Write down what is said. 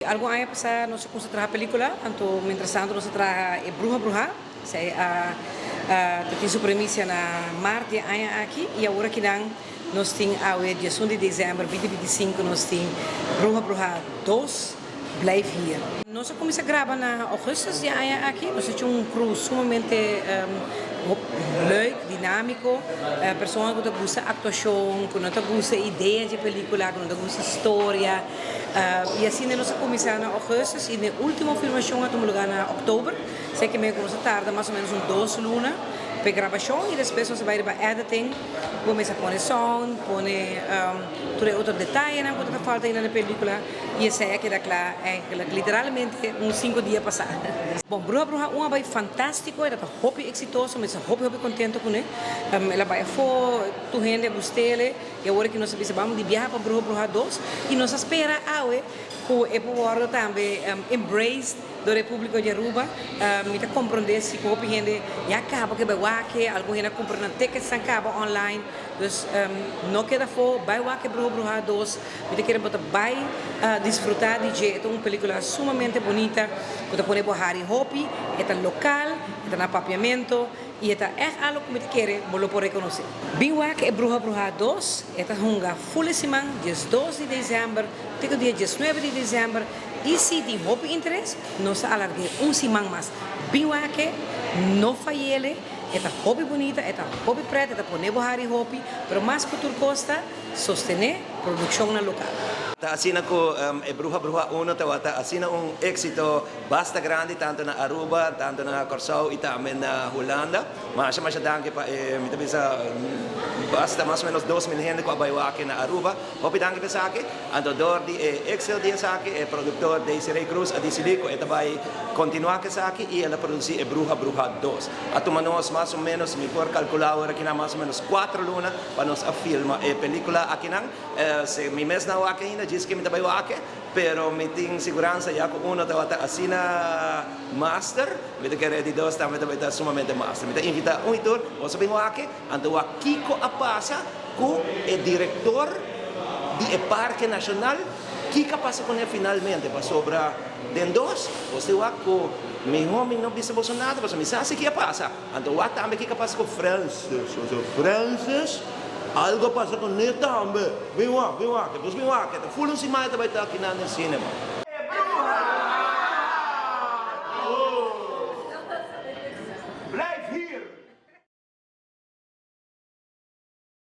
Algun aña pasá nos a kumsa traha pelíkula, anto mientrastanto nos a traha e Bruha Bruhá, esei a ta tin su premisia na mart di e aña aki i awor akinan nos tin awe 11 di desèmber 2025 nos tin Bruha Bruhá dos, Blijf Hier. Nos a kuminsá graba na ougùstùs di e aña aki, nos a hecho un crew sumamente leuk, dinámiko, persona ku ta gusta aktuashon, ku no ta gusta e idea di e pelíkula, ku no ta gusta storia. I asina nos a kuminsá na ougùstùs i den último filmashon a tuma lugá na òktober. Esei ke mei ku nos a tarda mas o ménos un dos luna pa e grabashon i despues nos a bai riba editing ku mester pone sound, pone tur e otro detayenan ku ta falta ainda na e pelíkula i esei a keda kla eigenlijk literalmente un sinku dia pasá. Bon, Bruha Bruha un a bai fantástiko, e ta hopi eksitoso, mi ta hopi hopi kontento kuné. El a bai afó, tur hende a gust'el. I awor ki nos a bisa bam di biaha pa Bruha Bruha dos i nos a spera awe ku e por wòrdu tambe embraced dor e públiko di Aruba. Mi ta komprondé si ku hopi hende ya kaba ku e bai wak, algun hende a kumpra nan ticketsnan kaba online. Dus no keda afó, bai wak e Bruha Bruha dos. Mi ta kere bo ta bai disfrutá di dje. E ta un pelíkula sumamente bunita ku ta pone bo hari hopi. E ta lokal, e ta na papiamento. I e ta ègt algu ku mi ta kere bo lo por rekonosé. Bin wak e Bruha Bruhá dos, e ta hunga ful e siman, 12 di desèmber te ku dia 19 di desèmber, i si tin hopi interes, nos ta alarg'é un siman mas. Bin wak e, no fay'el e, e ta hopi bunita, e ta hopi prèt, e ta pone bo hari hopi, pero mas ku tur kos ta sostené produkshonnan lokal. Ta asina ku e Bruha Bruhá uno tabata asina un éksito. Basta grandi tanto na Aruba, tanto na Kòrsou i tambe na Hulanda. Masha masha danki pa e, mi ta bisa basta mas o menos 2000 hende ku a bai wak na Aruba. Hopi danki pa esaki. Anto dor di e éksito di esaki e produktor Desiree Cruz a disidí ku e ta bai kontinuá ku esaki i el a produsí e Bruha Bruha dos. A tuma nos mas o menos, mi por kalkulá awor akinan mas o menos kuater luna pa nos a filma e pelíkula akinan. Mi mes no a wak ainda, djis ke mi ta bai wak. Pero mi tin siguransa ya ku uno tabata asina master, mi ta kere di dos tambe tabata sumamente master. Mi ta invita un i tur, boso bin wak, anto wak kiko a pasa ku e direktor di e parke nashonal, kiko a pasa kuné finalmente, pasobra den dos boso tin wak ku mihó mi no bisa boso nada pasobra mi sa si ki a pasa. Anto wak tambe kiko a pasa ku Francis. Pasobra Francis algo a pasa kuné tambe. Bin wak, bin wak. Despues bin wak, e ta ful un siman e ta bai ta akinan den cinema.